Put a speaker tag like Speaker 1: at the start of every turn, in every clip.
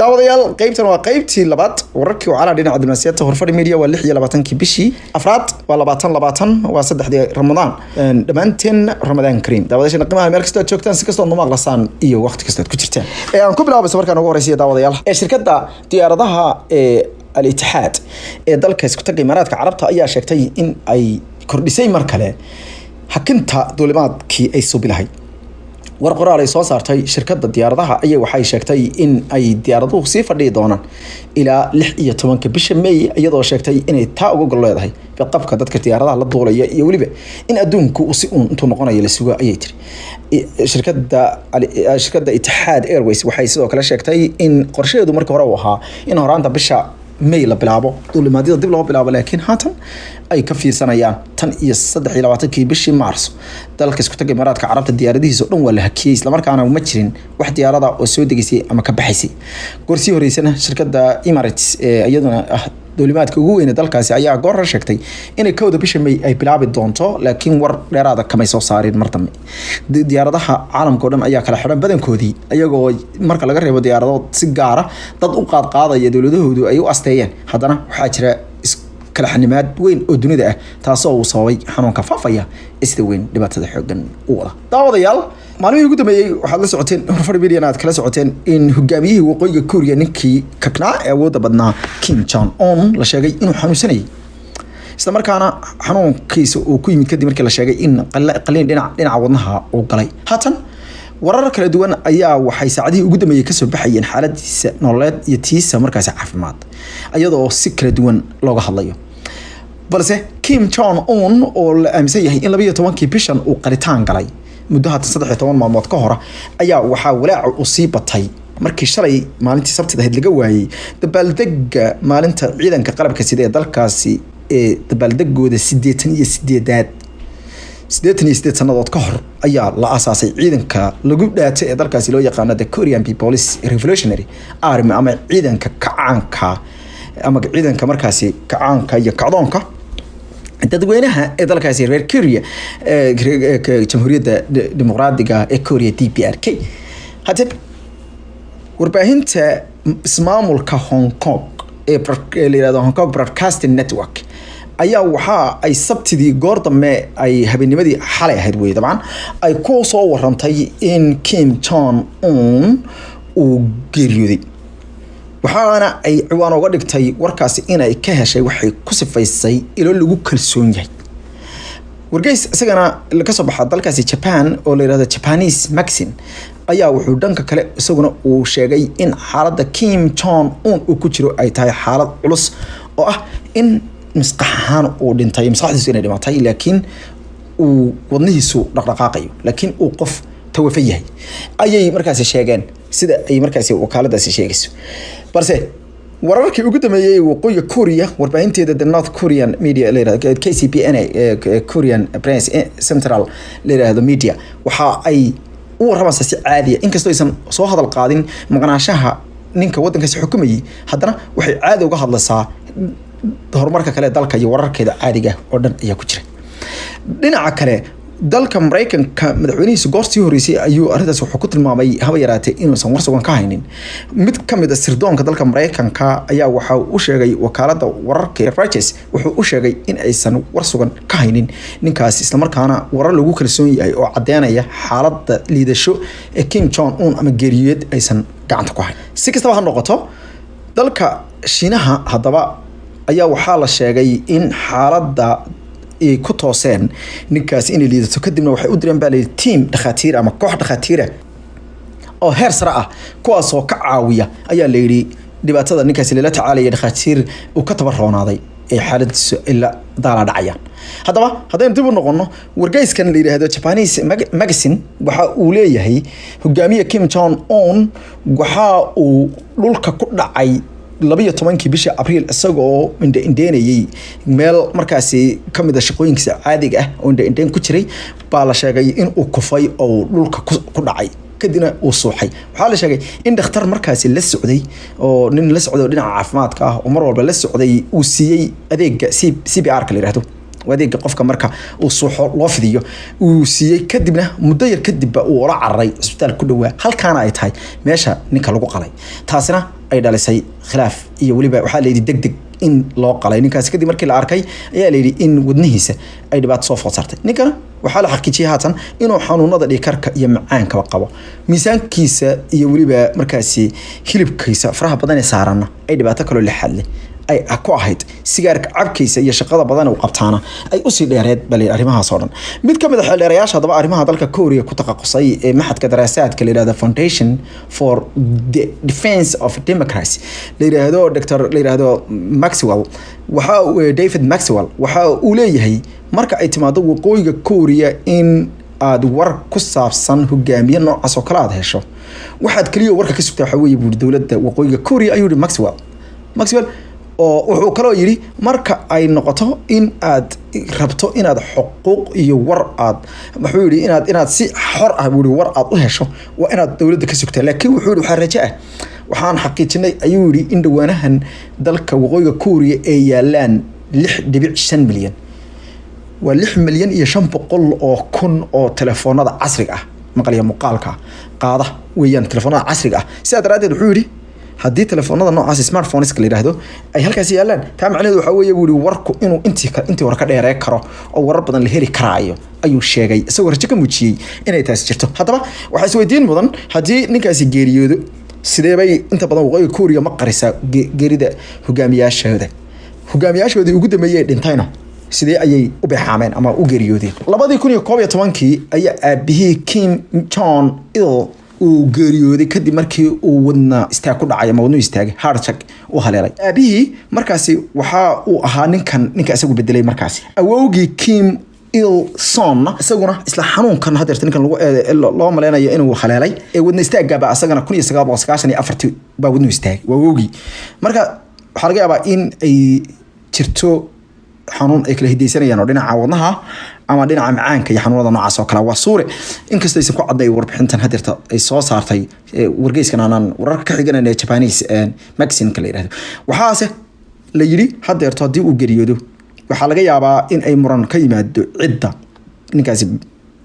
Speaker 1: Daawadayaal, qeybtan waa qeybtii labaad wararkii wacalaha dhinaca diblomaasiyadda Horfadhi Media. Waa 26-kii bishii afraad, waa 2020, waa 3dii Ramadaan. Dhammaanteen Ramadaan kariim. Daawadayaasha qiimaha, meel kastoo aad joogtaan, si kastoo maqlasaan iyo waqti kastoo aad ku jirtaan, ee aan ku bilaabayso markaan ugu horeysiya, daawadayaal, ee shirkadda diyaaradaha ee Al Itixaad ee dalka Isku Tagga Imaaraadka Carabta ayaa sheegtay in ay kordhisay mar kale hakinta duulimaadkii ay suubi lahayd. War qoraal ay soo saartay shirkadda diyaaradaha ayay waxay sheegtay in ay diyaaraduhu sii fadhiyi doonaan ilaa 16-ka bisha May, iyadoo sheegtay inay taa uga gol leedahay badqabka dadka diyaaradaha la duulaya iyo weliba in adduunku si uun intuu noqonayo la sugo, ayay tiri shirkadda. Itixaad Airways waxay sidoo kale sheegtay in qorshaheedu markii hore uu ahaa in horaanta bisha May la bilaabo duulimaadyada dib loo bilaabo, laakiin haatan ay ka fiirsanayaan. Tan iyo 23-kii bishii Maarso, dalka Isku Tagga Imaaraadka Carabta diyaaradihiisa oo dhan waa la hakiyey, islamarkaana ma jirin wax diyaarada oo soo degeysay ama ka baxaysay. Goorsii horeysana, shirkadda Emirates ee iyaduna ah duulimaadka ugu weyn ee dalkaasi ayaa goor hore sheegtay inay 1-da bisha May ay bilaabi doonto, laakiin war dheeraada kamay soo saarin mar dambe. Diyaaradaha caalamka oo dhan ayaa kala xidhan badankoodii, iyagoo marka laga reebo diyaarado si gaara dad u qaadqaadaya dowladahoodu ay u asteeyeen. Haddana waxaa jira kala xanimaad weyn oo dunida ah, taasoo uu sababay xanuunka faafaya ee sida weyn dhibaatada xoogan u wada. Daawadayaal, maalmihii ugu dambeeyey waxaad la socoteen, Horfadhi Media aad kala socoteen, in hogaamiyihii Waqooyiga Kuuriya, ninkii kaknaa ee awoodda badnaa, Kim Jong Un, la sheegay inuu xanuunsanayay, isla markaana xanuunkiisa uu ku yimid kadib markii la sheegay in qaliin dhinaca wadnaha uu galay. Haatan warar kala duwan ayaa waxay saacadihii ugu dambeeyey kasoo baxayeen xaaladiisa nololeed iyo tiisa markaasi caafimaad, iyadoo si kala duwan looga hadlayo. Balse Kim Jong Un oo la aaminsan yahay in 12-kii bishan uu qalitaan galay, muddo haatan 13 maalmood ka hora, ayaa waxaa walaaca uu sii batay markii shalay, maalintii Sabtida ahayd, laga waayey dabaaldega maalinta ciidanka qalabka sida ee dalkaasi ee dabaaldegooda 88aad. 88 sannadood ka hor ayaa la aasaasay ciidanka lagu dhaatay ee dalkaasi loo yaqaano the Korean People's Revolutionary Army, ama ciidanka kacaanka, ama ciidanka markaasi kacaanka iyo kacdoonka dadweynaha ee dalkaasi reer Korea, Jamhuuriyadda Dimuqraadiga ee Korea, DPRK. Haddee warbaahinta ismaamulka Hong Kong ee la yihahdo Hong Kong Broadcasting Network ayaa waxa ay Sabtidii goor dambe ay habeennimadii xalay ahayd wey dabcan ay ku soo warantay in Kim Jong Un uu geeriyooday, waxaana ay ciwaan uga dhigtay warkaasi inay ka heshay waxay ku sifaysay ilo lagu kalsoon yahay. Wargeys isagana kasoo baxa dalkaasi Japan oo la yihahdo Japanese Magazine ayaa wuxuu dhanka kale isaguna uu sheegay in xaaladda Kim Jong Un uu ku jiro ay tahay xaalad culus, oo ah in maskax ahaan uu dhintay, maskaxdiisu inay dhimatay, laakiin uu wadnihiisu dhaqdhaqaaqayo, laakiin uu qof tawafa yahay, ayay markaasi sheegeen, sida ay markaasi wakaaladaasi sheegayso. Balse wararkii ugu dambeeyey Waqooyiga Korea, warbaahinteeda the North Korean media la yirahdo KCPN, Korean Press Central la yirahdo media, waxa ay u waramaysaa si caadiya. Inkastoo aysan soo hadal qaadin maqnaanshaha ninka waddankaasi xukumayay, haddana waxay caadi uga hadlaysaa horumarka kale dalka iyo wararkeeda caadiga oo dhan ayaa ku jira. Dhinaca kale, dalka Maraykanka madaxweynihiisa goor sii horeysay ayuu arrintaas wuxuu ku tilmaamay haba yaraatee inuusan war sugan ka haynin. Mid ka mid a sirdoonka dalka Maraykanka ayaa waxa uu u sheegay wakaalada wararka Reuters, wuxuu u sheegay in aysan war sugan ka haynin ninkaas, islamarkaana warar lagu kalsoon yahay oo cadeynaya xaaladda liidasho ee Kim Jong Un ama geeriyood aysan gacanta ku hayn. Si kastaba ha noqoto, dalka Shiinaha haddaba ayaa waxaa la sheegay in xaaladda ay ku tooseen ninkaas inay liidato, kadibna waxay u direen, baa layidhi, team dhakhaatiir ama koox dhakhaatiira oo heer sare ah, kuwaasoo ka caawiya, ayaa la yidhi, dhibaatada ninkaasi lala tacaalaya, dhakhaatiir uu ka tabaroonaaday ee xaaladiisu ila daala dhacayaan. Haddaba haddaynu dib u noqono wargeyskan la yidhaahdo Japanese Magazine, waxa uu leeyahay hogaamiye Kim Jong Un waxa uu dhulka ku dhacay 12-kii bisha Abriil, isagoo indha indheynayay meel markaasi kamid a shaqooyinkiisa caadiga ah oo indha indheyn ku jiray, baa la sheegay in uu kufay oo dhulka ku dhacay, kadibna uu suuxay. Waxaa la sheegay in dhakhtar markaasi la socday, oo nin la socday oo dhinaca caafimaadka ah oo mar walba la socday, uu siiyey adeega CPR ka la yihahdo. Adeega qofka marka uu suuxo loo fidiyo uu siiyey, kadibna muddo yar kadibba uu ula cararay cisbitaal ku dhowaa, halkaana ay tahay meesha ninka lagu qalay. Taasina ay dhalisay khilaaf iyo weliba waxaa la yidhi deg deg in loo qalay ninkaasi kadib markii la arkay ayaa la yidhi in wadnihiisa ay dhibaato soo food saartay. Ninkana waxaa la xaqiijiyay haatan inuu xanuunada dhiigkarka iyo macaankaba qabo, miisaankiisa iyo weliba markaasi hilibkiisa faraha badan ee saaranna ay dhibaato kaloo lixaad leh ay ku ahayd, sigaarka cabkiisa iyo shaqada badan uu qabtaana ay usii dheereed bal arrimahaas oo dhan. Mid ka mid a xeeldheerayaasha haddaba arrimaha dalka Korea ku taqaqusay ee maxadka daraasaadka la yihahdo Foundation for the Defense of Democracy la yidhaahdo, Dr la yidhaahdo Maxwell, waxa David Maxwell, waxa uu leeyahay marka ay timaado Waqooyiga Korea in aad war ku saabsan hogaamiye noocaas oo kale aad hesho, waxaad kaliya warka ka sugtaa waxaa weeye, buuri, dowladda Waqooyiga Korea, ayuu yihi Maxwell. Oo wuxuu kaloo yidhi marka ay noqoto in aad rabto inaad xuquuq iyo war aad, wuxuu yidhi, inaad si xor ah, buu yidhi, war aad u hesho waa inaad dowladda ka sugtaa. Laakiin wuxuu yidhi waxaa rajo ah, waxaan xaqiijinay, ayuu yidhi, in dhowaanahan dalka Waqooyiga Kuuriya ay yaalaan 6.5 milyan, waa 6,500,000 oo telefoonada casriga ah, maqaliya muuqaalka qaada weeyaan, telefoonada casriga ah. Sidaa daraaddeed wuxuu yidhi haddii telefoonada noocaas smartphoneska la yidhaahdo ay halkaasi yaalaan, taa macnaheedu waxaa weeye, buu yihi, warku inuu intii hore ka dheeree karo oo warar badan la heli karaayo, ayuu sheegay, isagoo rajo ka muujiyey inay taasi jirto. Haddaba waxaa isweydiin mudan, haddii ninkaasi geeriyoodo, sidee bay inta badan Waqooyiga Kuuriya ma qarisaa geerida hogaamiyaashooda? Hogaamiyaashoodii ugu dambeeyey dhintayna sidee ayay u beexaameen ama u geeriyoodeen? 2011-kii ayaa aabihii Kim Jong Il uu geeriyooday kadib markii uu wadna istaag ku dhacay ama wadnu istaagay, heart attack u haleelay aabihii. Markaasi waxa uu ahaa ninkan ninka isagu bedelay markaasi. Awowgii Kim Il Sung isaguna isla xanuunkan hadeerta ninkan loo maleynayo inuu haleelay ee wadna istaaggaaba asagana 1994-tii baa wadnu istaagay, waa awowgii. Marka waxaa laga yaabaa in ay jirto xanuun ay kala hidaysanayaan oo dhinaca wadnaha ama dhinaca macaanka iyo xanuunada noocaas oo kale, waa suure, inkastoo aysan ku cadday warbixintan hadeerta ay soo saartay wargeyskan aanan wararka ka xiganan ee Japanese magazineka la yihahdo. Waxaase la yidhi hadeerto haddii uu geeriyoodo waxaa laga yaabaa in ay muran ka yimaado cidda ninkaasi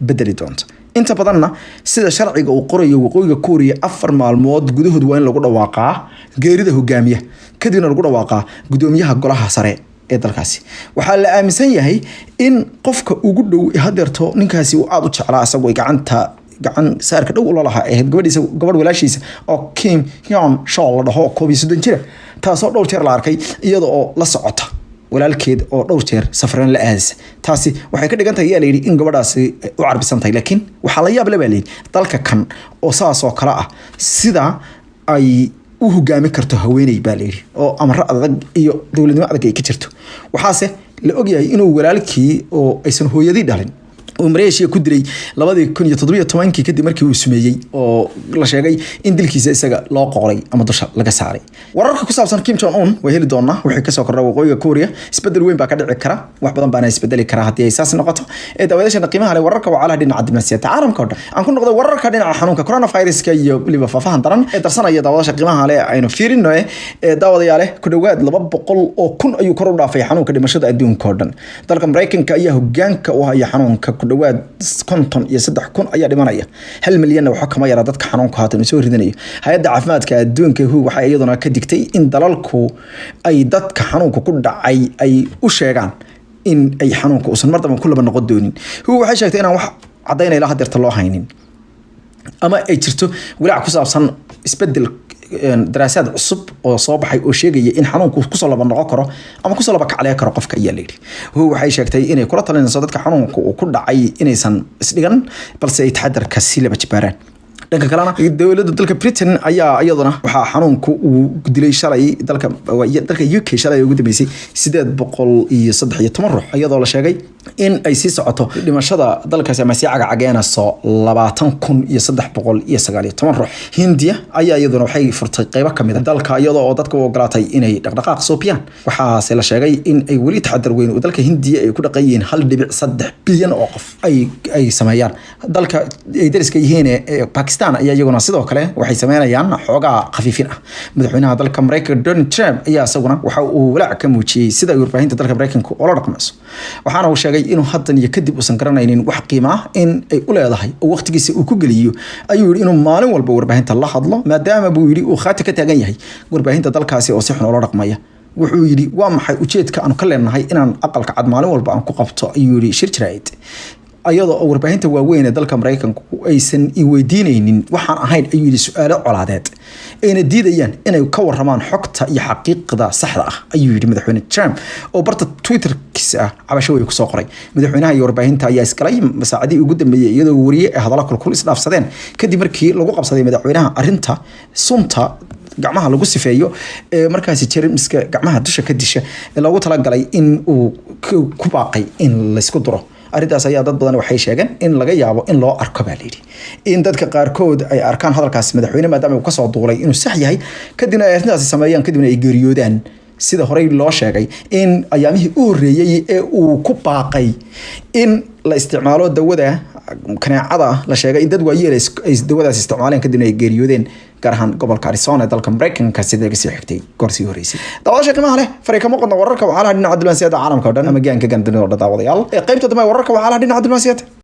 Speaker 1: bedeli doonto. Inta badanna sida sharciga uu qorayo Waqooyiga Kuuriya, 4 maalmood gudahood waa in lagu dhawaaqaa geerida hogaamiya, kadibna lagu dhawaaqaa gudoomiyaha golaha sare ee dalkaasi. Waxaa la aaminsan yahay in qofka ugu dhow hadeerto ninkaasi uu aada u jeclaa, isagoo gacanta gacan saarka dhow ula lahaa, ahayd gabadhiisa, gabadh walaashiisa oo Kim Hyun Chol la dhaho, 31 jira, taasoo dhowr jeer la arkay iyada oo la socota walaalkeed oo dhowr jeer safreen la aadaysa. Taasi waxay ka dhigan tahay, ayaa layidhi, in gabadhaasi u carbisan tahay. Laakiin waxaa la yaab le, baa layidhi, dalka kan oo saas oo kale ah sida ay u hogaami karto haweeney, baa layidhi, oo amaro adag iyo dowladnimo adag ay ka jirto. Waxaase la ogyahay inuu walaalkii oo aysan hooyadii dhalin uu Maleeshiya ku dilay 2017-kii kadib markii uu sumeeyey, oo la sheegay in dilkiisa isaga loo qoray ama dusha laga saaray. Wararka ku saabsan Kim Jong Un way heli doonaa wixii kasoo kordha Waqooyiga Korea. Isbedel weyn baa ka dhici kara, wax badan baana isbedeli kara haddii ay saas noqoto. Ee daawadayaasha qiimaha leh, wararka wacalaha dhinaca diblomaasiyadda caalamka oo dhan aan ku noqdo, wararka dhinaca xanuunka coronaviruska iyo weliba faafahan daran ee darsanaya daawadasha qiimaha leh aynu fiirino. Ee daawadayaale, ku dhowaad 200,000 ayuu kor u dhaafay xanuunka dhimashada adduunka oo dhan. Dalka Maraykanka ayaa hogaanka u haya xanuunka, ku dhowaad 53,000 ayaa dhimanaya, 1 milyanna waxa kama yara dadka xanuunka haatan uu soo ridanayo. Hay-adda caafimaadka adduunka WHO waxay iyaduna ka digtay in dalalku ay dadka xanuunka ku dhacay ay u sheegaan in ay xanuunka uusan mar dambe ku laba noqon doonin. WHO waxay sheegtay inaan wax caddaynayla hadeerta loo haynin ama ay jirto walaac ku saabsan isbedel daraasaad cusub oo soo baxay oo sheegaya in xanuunku kusoo laba noqon karo ama kusoo laba kaclee karo qofka, ayaa layidhi. WHO waxay sheegtay inay kula talinayso dadka xanuunka uu ku dhacay inaysan isdhigan, balse ay taxadarka si laba jibaaraan. Dhanka kalena dowladda dalka Britain ayaa iyaduna waxaa xanuunku uu dilay shalay dalka UK shalay ugu dambeysay 813 ruux, iyadoo la sheegay in ay sii socoto dhimashada dalkaasi ama sii cagacageenayso 20,319 ruux. Hindiya ayaa iyaduna waxay furtay qeybo kamid a dalka, iyadoo oo dadka u ogolaatay inay dhaqdhaqaaq soobiyaan. Waxaase la sheegay in ay weli taxadar weyn oo dalka Hindiya ay ku dhaqan yihiin 1.3 bilyan oo qof ay sameeyaan. Dalka ay dariska yihiin ee Pakistan. Bakistan ayaa iyaguna sidoo kale waxay sameynayaan xoogaa khafiifin ah. Madaxweynaha dalka Mareykanka Donald Trump ayaa isaguna waxa uu walaac ka muujiyey sida ay warbaahinta dalka Mareykanka ula dhaqmayso, waxaana uu sheegay inuu haddan iyo kadib uusan garanaynin wax qiimo ah in ay u leedahay oo waqtigiisa uu ku geliyo, ayuu yidhi, inuu maalin walba warbaahinta la hadlo, maadaama, buu yidhi, uu khaati ka taagan yahay warbaahinta dalkaasi oo si xun ula dhaqmaya. Wuxuu yidhi: "Waa maxay ujeedka aanu ka leenahay inaan Aqalka Cad maalin walba aan ku qabto," ayuu yidhi, "shir jaraa'id, ayadoo oo warbaahinta waaweyn ee dalka Maraykanku aysan i weydiinaynin waxaan ahayn," ayuu yidhi, "su-aalo colaadeed, ayna diidayaan inay ka waramaan xogta iyo xaqiiqda saxda ah," ayuu yidhi madaxweyne Trump oo barta Twitterkiisa ah cabasho wey kusoo qoray. Madaxweynaha iyo warbaahinta ayaa isgalay saacadihii ugu dambeeyey, iyadoo wariye ay hadallo kulkul isdhaafsadeen kadib markii lagu qabsaday madaxweynaha arrinta sunta gacmaha lagu sifeeyo ee markaasi jermiska gacmaha dusha ka disha ee loogu talagalay in uu ku baaqay in laysku duro. Arrintaas ayaa dad badan waxay sheegeen in laga yaabo in loo arko, baa layidhi, in dadka qaarkood ay arkaan hadalkaasi madaxweyne, maadaama uu kasoo duulay, inuu sax yahay, kadibna ay arrintaasi sameeyaan, kadibna ay geeriyoodaan, sida horey loo sheegay in ayaamihii u horreeyey ee uu ku baaqay in la isticmaalo dawada kaneecada la sheegay in dad waayeel ay dawadaas isticmaaleen, kadibna ay geeriyoodeen, gaar ahaan gobolka Arizona ee dalka Mareykanka, sida laga soo xigtay goor sii horeysay. Daawadaasha qiimaha leh, fari kama qodna wararka waxaalaha dhinaca diblomaasiyadda caalamka oo dhan ama gaanka gan dunida oo dhan. Daawadayaal, ee qaybta dambe wararka waxaalaha dhinaca diblomaasiyadda.